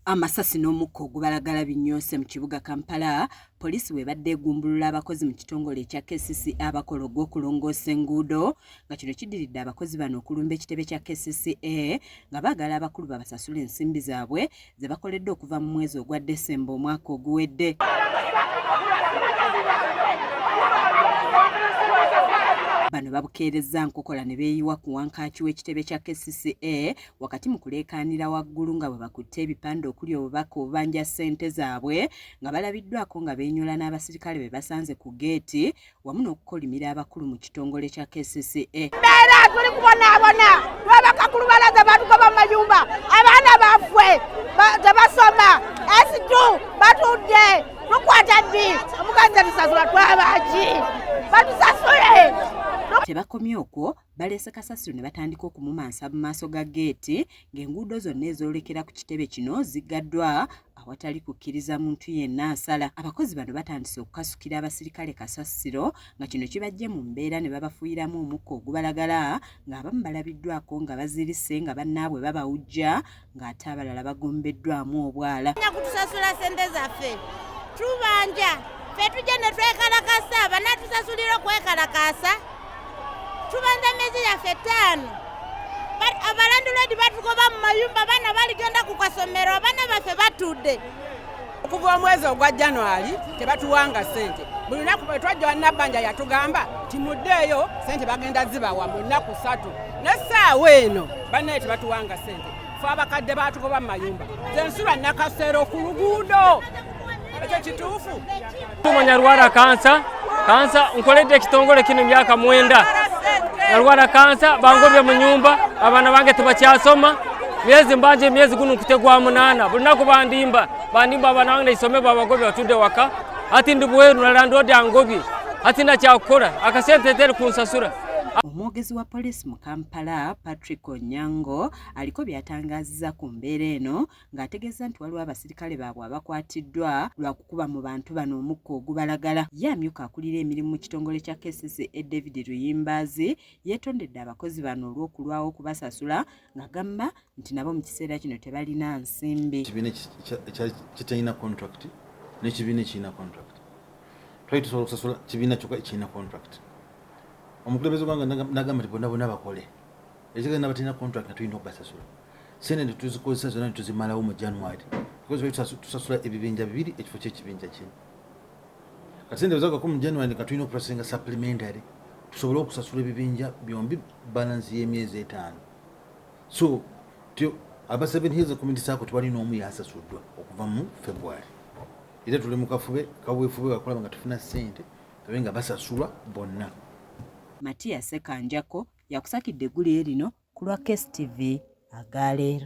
Amasasi n'omukka ogubalagala binyoose mu kibuga Kampala, poliisi bw'ebadde egumbulula abakozi mu kitongole ekya KCCA abakola ogw'okulongoosa enguudo, nga kino kiddiridde abakozi bano okulumba ekitebe kya KCCA nga baagala abakulu babasasule ensimbi zaabwe ze bakoledde okuva mu mwezi ogwa Desemba omwaka oguwedde. Bano babukeerezza nkokola ne beeyiwa ku wankaaki w'ekitebe kya KCCA wakati mu kuleekaanira waggulu nga bwe bakutte ebipande okuli obubaka obubanja ssente zaabwe, nga balabiddwako nga beenyola n'abasirikale be basanze ku geeti wamu n'okukolimira abakulu mu kitongole kya KCCA. Mbeera tuli kubonaabona, twebaka ku lubalaza, batugoba mu mayumba, abaana baffe tebasoma, esitu batudde, tukwata ddi omukazi tetusasula, twabaki batusasule. Tebakomye okwo, baleese kasasiro ne batandika okumumansa mu maaso ga geeti, ng'enguudo zonna ezoolekera ku kitebe kino ziggaddwa awatali kukkiriza muntu yenna asala. Abakozi bano batandise okukasukira abasirikale kasasiro, nga kino kibaggye mu mbeera ne babafuuyiramu omukka ogubalagala, ng'abamu balabiddwako nga bazirise nga bannaabwe babawujja, ng'ate abalala bagombeddwamu obwala. Kutusasula ssente zaffe tubanja, ffe tujja ne twekalakasa, banatusasulira okwekalakasa, tubanja myezi yaffe 5. Abalandilodi batugoba mu mayumba, abaana baligenda ku kasomero, abaana baffe batudde. Okuva omwezi ogwa January tebatuwanga ssente. Buli lunaku bwe twajja wa Nabbanja yatugamba timuddeeyo, ssente bagenda zibawa mu nnaku 3. N'essaawa eno bannaye tebatuwanga ssente. Ffe abakadde baatugoba mu mayumba. Nze nsula Nakasero ku luguudo. Ekyo kituufu. Nalwala kansa, kansa nkoledde ekitongole kino emyaka 9. Nalwala kansa, bangobye mu nyumba, abaana bange tebakyasoma. Myezi mbanje emyezi guno nkutegwa 8. Buli lunaku bandimba, bandimba abaana bange neisome babagobye batudde waka. Ati ndi bweru na landlord angobye. Ati nakyakukola, akasente teri kunsasula. Omwogezi wa poliisi mu Kampala, Patrick Onyango, aliko by'atangaazizza ku mbeera eno, ng'ategeeza nti waliwo abasirikale baabwe abakwatiddwa lwa kukuba mu bantu bano omukka ogubalagala. Ye amyuka akulira emirimu mu kitongole kya KCCA David Luyimbaazi yeetondedde abakozi bano olw'okulwawo okubasasula, ng'agamba nti nabo mu kiseera kino tebalina nsimbi. Ekibiina kitalina contract n'ekibiina ekirina contract. Twali tusobola okusasula kibiina kyokka ekirina contract. Omukulembeze gwange n'agamba nti bonna bonna bakole. Ekigenda n'abatalina contract nga tulina okubasasula. Ssente ne tuzikozesa zonna ne tuzimalawo mu January. Because twali tusasula ebibinja 2 ekifo ky'ekibinja kimu. Kati ssente bwe zagwako mu January nga tulina okuprocessinga supplementary tusobole okusasula ebibinja byombi balance y'emyezi 5. So aba 7 Hills Community Circle tewali n'omu yasasuddwa okuva mu February. Era tuli mu kafube kaweefube wakulaba nga tufuna ssente babe nga basasulwa bonna. Matiya Ssekanjako yakusakidde eggulire lino ku lwa KSTV agaleero.